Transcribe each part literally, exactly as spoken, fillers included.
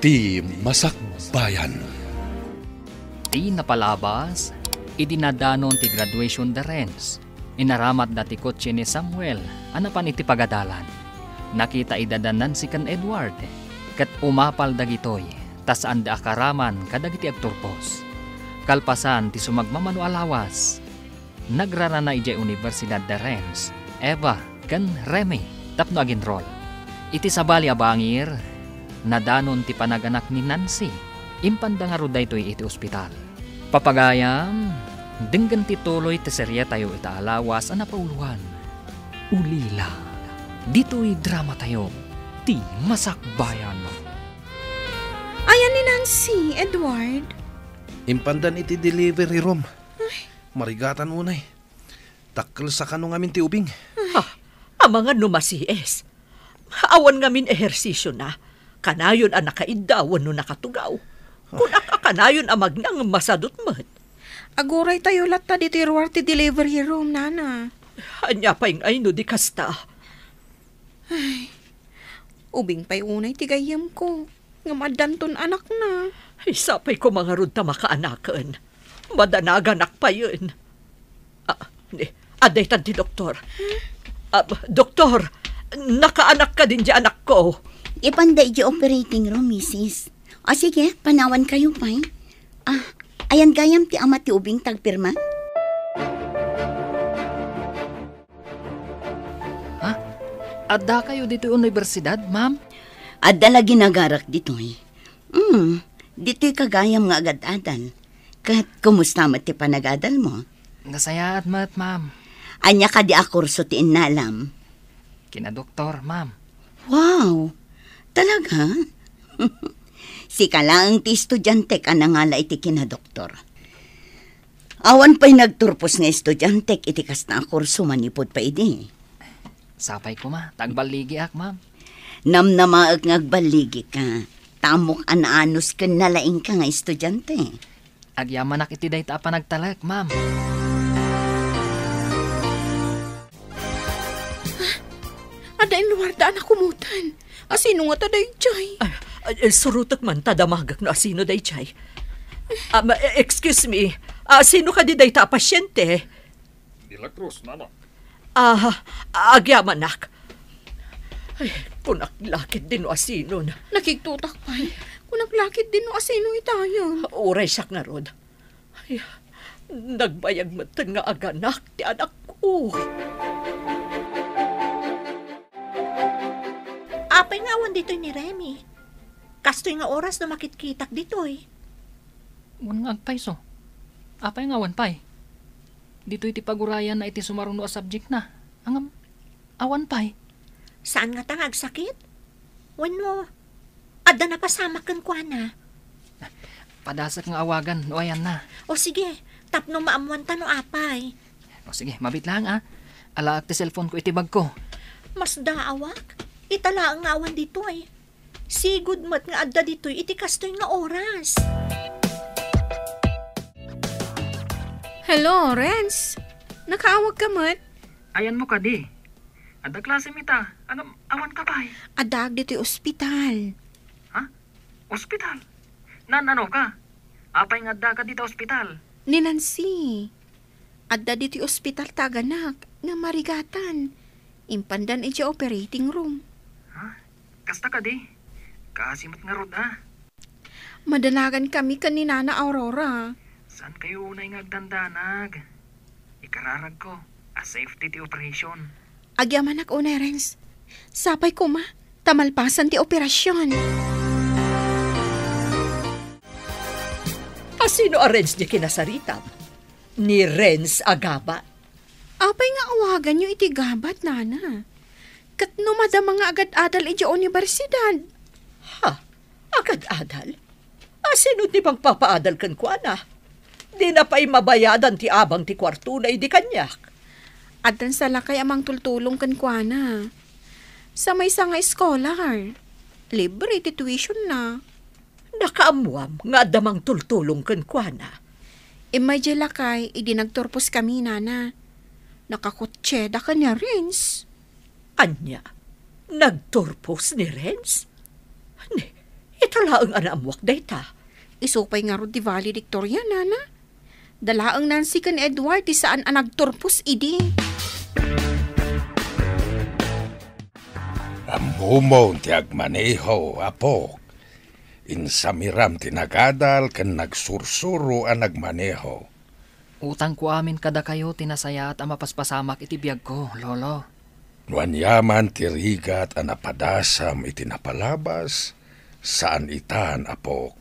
Ti Masakbayan. Ti napalabas, idi nadanon ti graduation da Renz, inaramatda ti kotse ni Samuel a napan iti pagadalan. Nakita ida da Nancy ken Edward, ket umapal dagitoy ta saanda a karaman kadagiti agturpos. Kalpasan ti sumagmamano a lawas, nagrarana idiay Universidad de Rennes, Eva, ken Remy tapno aginrol. Iti sabali a bangir, nadanon ti panaganak ni Nancy. Impanda ngarud daytoy iti ospital. Papagayam, denggen ti tuloy ti serietayo ita a lawas a napauloan. Ulila, ditoy dramatayo, ti Masakbayan. Ayan ni Nancy, Edward. Impandan iti delivery room. Ay. Marigatan unay. Dakkel sa kano ngamin ti ubing. Ha? Amangan no masies. Awan ngamin ehersisio na. Kanayon a nakaidda wenno nakatugaw. Kunak a kanayon a magna ngem masadut met. Aguray tayo latta ditoy ruar ti delivery room, nana. Ania pay ngay no di kasta? Ay, ubing pay unay ti gayyemko. Ngem addanton anakna. Ay, sapay ko mangarud ta makaanaken. Madanaganak payen. Ah, ni, adda itan ti doktor. Ah, doktor, nakaanak kadin di anakko. Ipanda iti operating room, misis. O sige, panawan kayo pay. Ah, ayan gayam ti ama ti ubing tagpirma? Ha? Adda kayo ditoy universidad, ma'am? Adda la ginagarak ditoy. Hmm, ditoy kagayam nga agad-adal. Ket kumusta met ti panagadal mo? Nasayaat met, ma'am. Ania kadi a kurso ti innalam? Kina doktor, ma'am. Wow! Talaga? Sika laeng ti estudiantek a nangala iti kinadoktor. Awan pay nagturpos nga estudiantek iti kasta a kurso manipud pay idi. Sapay koma, ta agballigiak, ma'am. Namnamaek nga agballigika. Ta ammok a naanus ken nalaingka nga estudiante. Agyamanak iti dayta a panagtalek, ma'am. Adda inruarda a nakumotan. Asino ngata daydiay? Ay, ay, surotek man ta damagek no asino daydiay. Ah, ma-, eh, excuse me. Ah, sino kadi dayta a pasyente? De la Cruz, nana. Ah, agyamanak. Ay, kunak la ketdi no asino. Nakigtotak pay. Kunak la ketdi no asino itayon. Uray siak ngarud. Ay, nagbayag metten nga aganak ti anakko. Apay nga awan ditoy ni Remy? Kastoy nga oras no makitkitak ditoy. Wen nga agpayso. Apay nga awan pay? Ditoy ti pagurayanna iti sumaruno a subject na. Ngem, awan pay. Saan ngata nga agsakit? Wenno, adda napasamak kenkuana? Padasek nga awagan no ayanna. O sige, tapno maammuanta no apay. O sige, mabit laeng, a. Alaek ti cellphone ko iti bag ko. Masdaawak. Ita laeng nga awan ditoy. Sigud met nga adda ditoy iti kastoy nga oras. Hello, Renz. Nakaawag ka met? Ayanmo kadi? Adda klasem ita. Ngem, awan ka pay. Addaak ditoy ospital. Ha? Ospital? Naan-ano ka? Apay nga adda ka dita ospital? Ni Nancy. Adda ditoy ospital ti aganak nga marigatan. Impandan idiay operating room. Ha? Kasta kadi? Kaasi met ngarud, a. Madanagan kami ken ni Nana Aurora. Saan kayo unay nga agdandanag? Ikararag ko a safety ti operation. Agyamanak unay, Renz. Sapay koma, ta malpasan ti operasyon. Asino a Renz ti kinasaritam? Ni Renz a gabat? Apay nga awaganyo iti gabat, nana? Ket no madama nga agad-adal idiay universidad? Ha? Agad-adal? Asino ti mangpapaadal kenkuana? Dina pay mabayadan ti abang ti kuartona idi kaniak. Addan sa lakay a mangtultulong kenkuana. Sa maysa nga scholar, libre ti tuition na. Nakaammuam nga adda mangtultulong kenkuana. Immay diay lakay idi nagturpos kami, nana. Nakakotseda ken ni Renz. Ania? Nagturpos ni Renz? Ni, ita laeng a naammuak dayta. Isu pay ngarud ti valedictorian, nana. Da laeng Nancy ken Edward ti saan a nagturpos idi. Ammomon ti agmaneho, apok. Insamiram ti nagadal ken nagsursuro a nagmaneho. Utangko amin kadakayo ti nasayaat a mapaspasamak iti biagko, Lolo. No aniaman ti rigat a napadasam iti napalabas, saan itan, apok.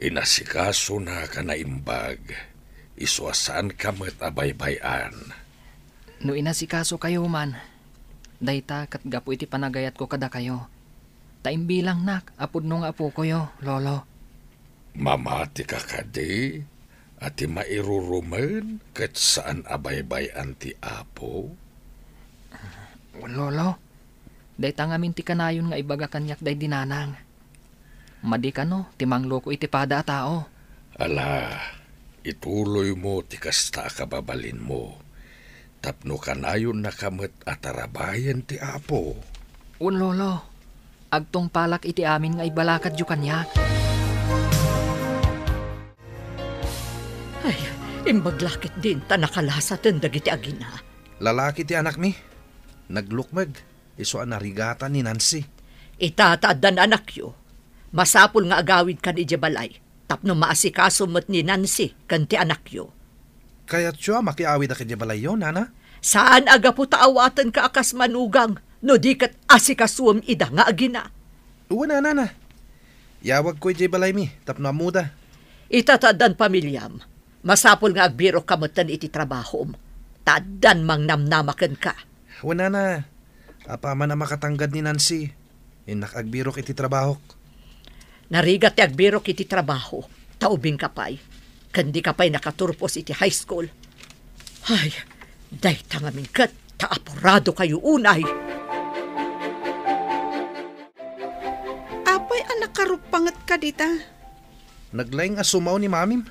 Inasikasonak a naimbag, isu a saanka met a baybay-an. No inasikasokayo man, dayta ket gapu iti panagayatko kadakayo. Ta imbilangnak a pudno nga apokoyo, Lolo. Mamatika kadi a ti mairurumen ket saan a baybay-an ti Apo? Wen, Lolo. Dayta ngamin ti kanayon nga ibaga kaniak daydi nanang. Madi kano ti mangloko iti pada a tao. Ala, ituloymo ti kasta a kababalinmo, tapno kanayonnaka met a tarabayen ti Apo. Wen, Lolo, agtungpalak iti amin nga ibalakadyo kaniak. Ay, imbag la ketdin ta nakalasaten dagiti agina. Lalaki ti anakmi. Naglukmeg, isu a narigatan ni Nancy. Ita ta addan anakyo, masapul nga agawidkan idiay balay tapno maasikaso met ni Nancy ken ti anakyo. Kayatyo a makiawidak idiay balayyo, nana? Saan a gapu ta awatenka a kas manugang no di ket asikasuem ida nga agina. Wen a, nana. Yawagko idiay balaymi tapno ammoda. Ita ta addan pamiliam, masapul nga agbirokka metten iti trabahom, ta addan mangnamnama kenka. Wen, nana, apaman a makatanggad ni Nancy, innak agbirok iti trabahok. Narigat ti agbirok iti trabaho, ta ubingka pay, ken dika pay nakaturpos iti high school. Ay, dayta ngamin ket ta apuradokayo unay. Apay a nakaruppangetka dita? Naglaing a sumao ni mamim.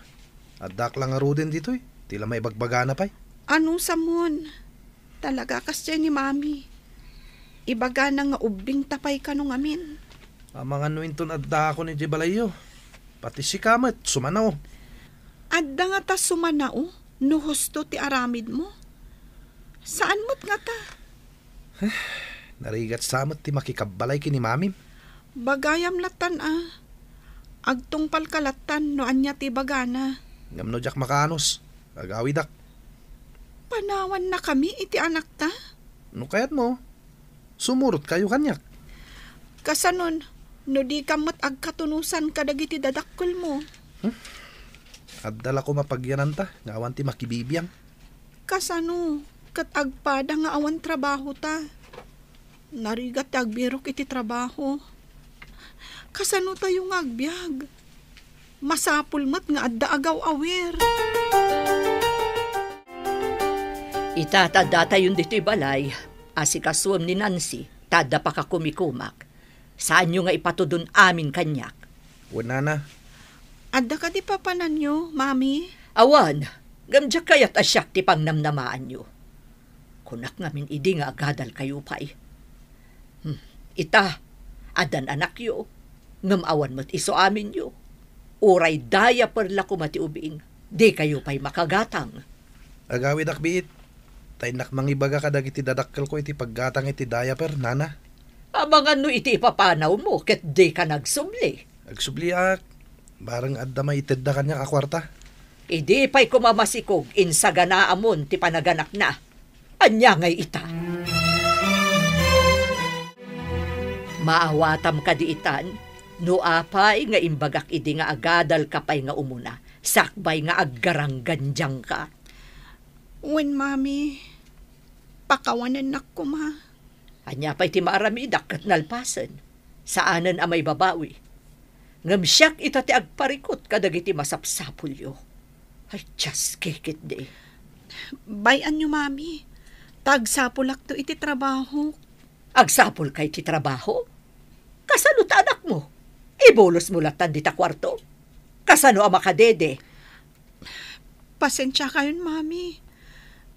Addak la ngaruden ditoy, ti la maibagbagana pay. Anusamon? Talaga kasdiay ni Mami. Ibagana nga ubbingta pay kano ngamin. Amangan no inton addakon idiay balayyo. Pati sika met, sumanao. Adda ngata sumanao no husto ti aramidmo? Saan met ngata? Narigat sa met ti makikabbalay ken ni Mamim. Bagayam lattan a. Agtungpalka lattan no ania ti ibagana. Ngem no diak makaanus, agawidak. Panawannakami iti anakta? No kayatmo, sumurotkayo kaniak. Kasanon, no dika met agkatunosan kadagiti dadakkelmo? Hmm? Adda la koma pagyananta nga awan ti makibibiang. Kasano ket agpada nga awan trabahota? Narigat ti agbirok iti trabaho. Kasano tayo nga agbiag? Masapul met nga adda agaw-awir. Ita ta addatayon ditoy balay, asikasuem ni Nancy, ta adda pakakumikumak. Saanyo nga ipatudon amin kaniak. Wen, nana. Adda kadi papananyo, Mami? Awan, ngem diak kayat a siak ti pangnamnamaanyo. Kunak ngamin idi nga agadalkayo pay. Hmm, ita, addan anakyo, ngem awan met isu aminyo. Uray diaper la koma ti ubing, dikayo pay makagatang. Agawidak biit, ta innak mangibaga kadagiti dadakkelko iti paggatang iti diaper, nana. Amangan no iti ipapanawmo ket dika nagsubli. Agsubliak, bareng adda maitedda kaniak a kuarta. Idi pay koma masikog insaganaamon ti panaganakna. Ania ngay ita? Maawatam kadi itan, no apay nga imbagak idi nga agadalka pay nga umuna, sakbay nga aggaranggandiangka? Wen, Mami, pakawanennak koma. Ania pay ti maaramidak ket nalpasen? Saanen a maibabawi. Ngem siak ita ti agparikut kadagiti masapsapulyo. Ay, Dios, kikitdi. Bay-anyo, Mami, ta agsapulakto iti trabaho. Agsapulka iti trabaho? Kasano ta anakmo? Ibulosmo lattan dita kuarto? Kasano a makadede? Pasensiakayon, Mami.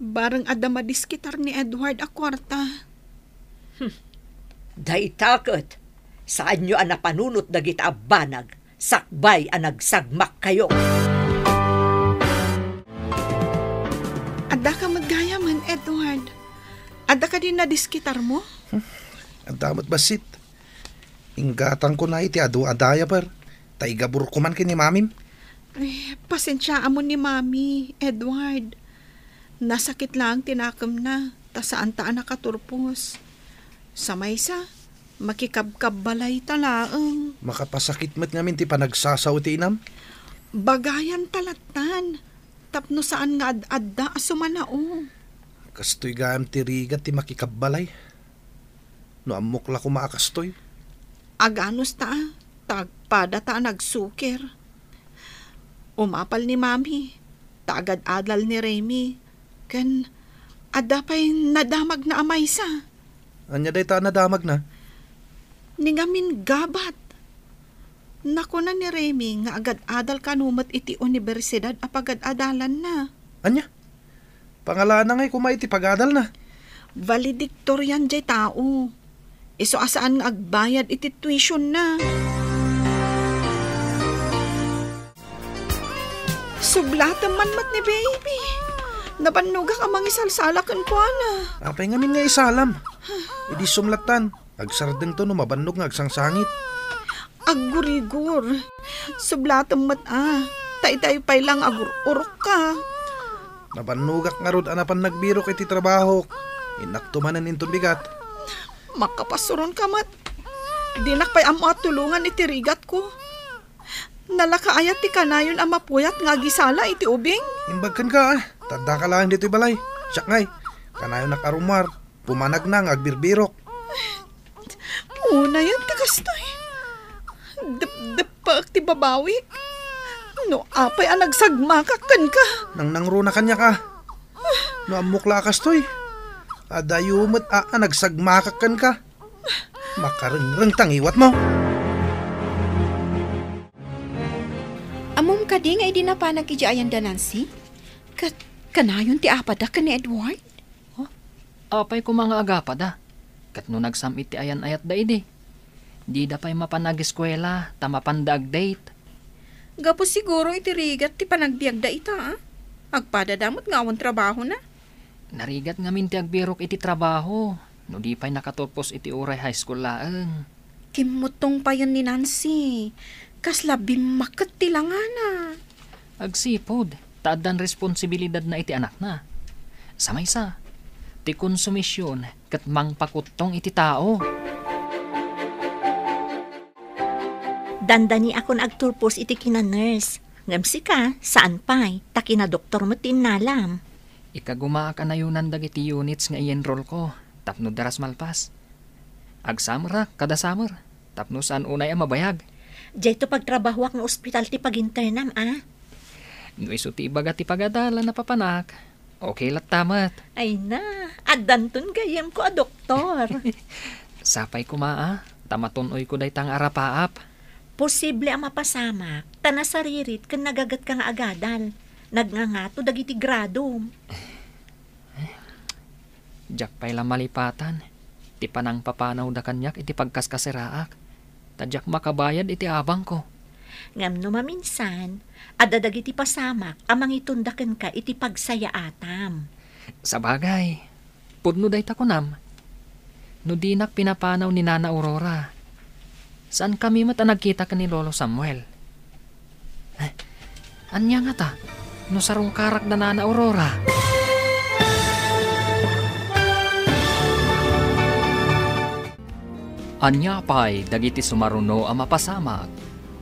Bareng adda madiskitar ni Edward a kuarta. Hmm. Dayta ket, Saanyo a napanunot dagita a banag sakbay a nagsagmakkayo. Addaka met gayamen, Edward. Adda kadi nadiskitarmo? Adda met bassit. Inggatangkona iti adu a diaper, ta igabur koman ken ni Mamim. Eh, pasensiaamon ni Mami, Edward. Nasakit laeng ti nakemna, ta saanta a nakaturpos. Sa maysa, makikabkabbalayta laeng. Makapasakit met ngamin ti panagsasao ti inam. Bagayanta lattan, tapno saan nga ad-adda a sumanao. Kastoy gayam ti rigat ti makikabbalay. No ammok la koma a kastoy. Aganusta, ta agpadata a nagsukir. Umapal ni Mami, ta agad-adal ni Remy, ken adda pay nadamagna a maysa. Ania dayta a nadamagna? Ni ngamin gabat. Nakuna ni Remy nga agad-adal kano met iti universidad a pagad-adalanna. Ania? Pangalana ngay koma iti pagadalna? Valedictorian jay tao. Isu a saan nga agbayad iti tuition na. Sublatem man met ni baby. Nabannogak a mangisalsala kenkuana. Apay ngamin nga isalam? Idi sumlatan, agsardengto no mabannog nga agsangsangit. Aggurigor. Sublatem met a. Ta itay pay lang agur-urokka. Nabannogak ngarud a napan nagbirok iti trabahok. Innakto manen inton bigat. Makapasuronka met. Dinak pay ammo a tulongan iti rigatko. Nalakaayat ti kanayon a mapuyat nga agisala iti ubing. Imbag kenka, a. Taddaka laeng ditoy balay. Siak ngay, kanayonnak a rummuar. Pumanagna nga agbirbirok. Unayen ti kastoy. Depdeppaek ti babawik. No apay a nagsagmakak kenka. Nangnangruna kaniak a. No ammok la a kastoy. Adayo met a, a nagsagmakak kenka. Makarengreng ta ngiwatmo. Ammom kadi nga idi napanak idiay ayan da Nancy? Ket kanayon ti apada ken ni Edward? Oh, apay koma nga agapada? Ket no nagsam-it ti ayan-ayatda idi, dida pay mapan ageskuela ta mapanda agdate. Gapu siguro iti rigat ti panagbiagda ita, a? Agpadada met nga awan trabahona. Narigat ngamin ti agbirok iti trabaho no di pay nakaturpos iti uray high school laeng. Kimmuttong payen ni Nancy. Kasla bimmaket ti langana. Agsipud ta addan responsibilidadna iti anakna. Sa maysa, ti konsumision ket mangpakuttong iti tao. Dandaniakon agturpos iti kina-nurse. Ngem sika, saan pay, ta kina-doktor met ti innalam. Ikagumaak a nayonan dagiti units nga i-enrollko tapno daras malpas. Agsamerak kada summer tapno saan unay a mabayag. Dayto pagtrabahoak nga ospital ti paginternam, a? No isu ti ibaga ti pagadalan a papanak, okay latta met. Ay na, addanton gayyemko a doktor. Sapay koma a, ta matun-oyko dayta nga arapaap. Posible a mapasamak, ta nasaririt ken nagagetka nga agadal. Nagngangato dagiti gradom. Diak pay la malipatan ti panangpapanawda kaniak iti pagkaskaseraak, ta diak makabayad iti abangko. Ngem no maminsan, adda dagiti pasamak a mangitunda kenka iti pagsayaatam. Sabagay, pudno dayta kunam. No dinak pinapanaw ni Nana Aurora, saankami met a nagkita ken ni Lolo Samuel. Eh, ania ngata no sarungkarak da Nana Aurora? Ania pay dagiti sumaruno a mapasamak?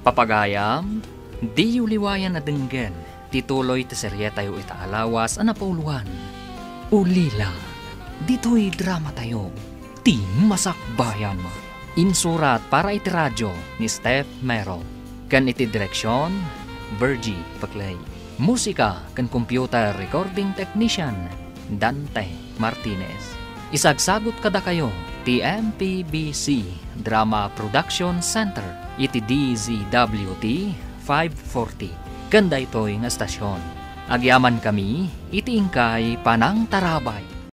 Papagayam, diyo liwayan a denggen ti tuloy ti serietayo ita a lawas a napuloan. Ulila, ditoy dramatayo, Ti Masakbayan. Insurat para iti radio ni Steph Mero, ken iti direksion, Virgie Paclay. Musika ken computer recording technician, Dante Martinez. Isagsagot kadakayo ti M P B C Drama Production Center iti D Z W T five forty ken daytoy nga estasyon. Agyamankami iti inkay panangtarabay.